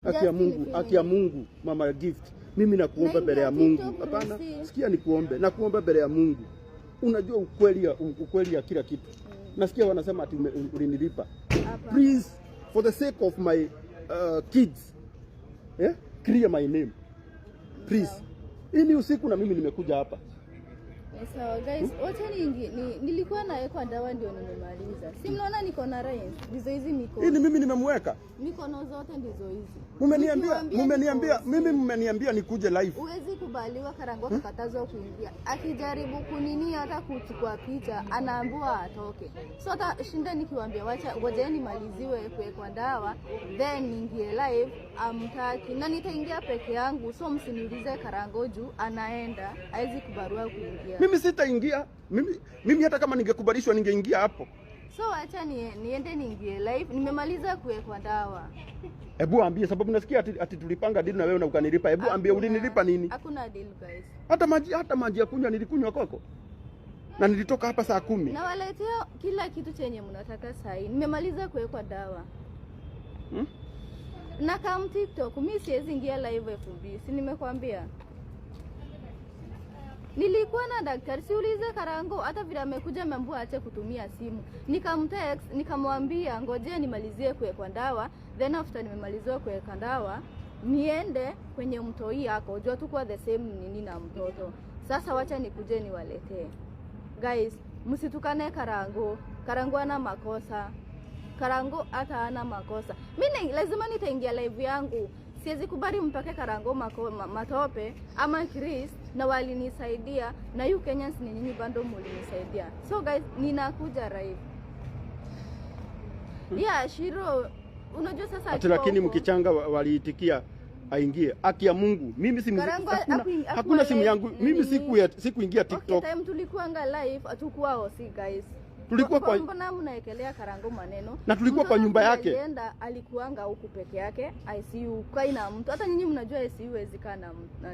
Haki ya Justin Mungu, finish. Haki ya Mungu, Mama Gift. Mimi nakuomba mbele ya Naingia Mungu. TikTok, Hapana, Lucy. Sikia nikuombe. Nakuomba mbele ya Mungu. Unajua ukweli ya kila kitu. Nasikia wanasema ati ulinilipa. Hapana. Please, for the sake of my kids, eh? Clear my name. Please. Hii ni usiku na mimi nimekuja hapa. Ni sawa guys, wacha nilikuwa nawekwa dawa ndio nimemaliza. Si mnaona niko na lines? Ndizo hizi Hii ni mikono. mimi nimemweka. Mikono zote ndizo hizi. Mmeniambia, Nikiwaambia mmeniambia, niko mimi mmeniambia nikuje live. Huwezi kubaliwa, Karango akakatazwa kuingia. Akijaribu kunini hata kuchukua picha anaambiwa atoke. So hata shinda nikiwaambia wacha ngojeni nimaliziwe kuwekwa dawa then niingie live, amtaki na nitaingia peke yangu, so msiniulize Karango juu anaenda hawezi kubaliwa kuingia. Mimi sitaingia. Mimi hata kama ningekubalishwa ningeingia hapo. So wacha niende niingie live, nimemaliza kuwekwa dawa. Hebu ambie, sababu nasikia ati tulipanga deal na wewe na ukanilipa. Hebu ambie ulinilipa nini? Hakuna deal, guys. Hata maji ya kunywa nilikunywa kwako. Na nilitoka hapa saa 10. Nawaletea kila kitu chenye mnataka sahi. Nimemaliza kuwekwa dawa. Na kam TikTok, mi siwezi ingia live FB, si nimekwambia? Nilikuwa na daktari, siulize Karango, hata vile amekuja ameambiwa aache kutumia simu. Nikamtext, nikamwambia ngojea nimalizie kuwekwa dawa, then after nimemaliziwa kuweka dawa niende kwenye mtoi yako, jua tukuwa the same nini na mtoto. Sasa wacha nikuje niwaletee. Guys, msitukane Karango. Karango ana makosa. Karango hata ana makosa. Mimi lazima nitaingia live yangu. Siwezi kubali mpake Karango matope ama Chris na walinisaidia na you Kenyans ni nyinyi bado mulinisaidia. So guys, ninakuja live. Yeah, Shiro, unajua sasa Ati akiwa lakini huko- mkichanga waliitikia aingie. Haki ya Mungu, mimi simu Karango hakuna, hakuna simu live yangu. Mimi nini? sikuingia TikTok. Okay, time tulikuanga live hatukuwa hosi, guys. Tulikuwa Mbona mnaekelea Karango maneno? Na tulikuwa kwa Mtoto nyumba yake. Alienda alikuanga huku peke yake ICU, kai na mtu. Hata nyinyi mnajua ICU huwezi kaa na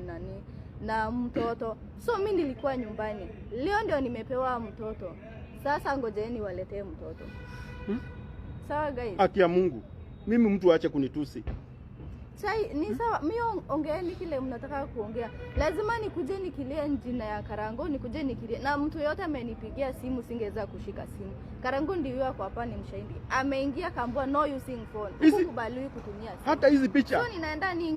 nani na mtoto. So mi nilikuwa nyumbani. Leo ndio nimepewa mtoto. Sasa ngojeni waletee mtoto. Sawa guys. Haki ya Mungu, mimi mtu aache kunitusi. Chai ni sawa, mi ongeeni kile mnataka kuongea. Lazima nikuje nikilie jina ya Karango, nikuje nikilie. Na mtu yote amenipigia simu singeweza kushika simu. Karango ndio yuko hapa ni mshahidi. Ameingia kaambiwa no using phone. Hukubaliwi kutumia simu. Hata hizi picha So ninaenda ni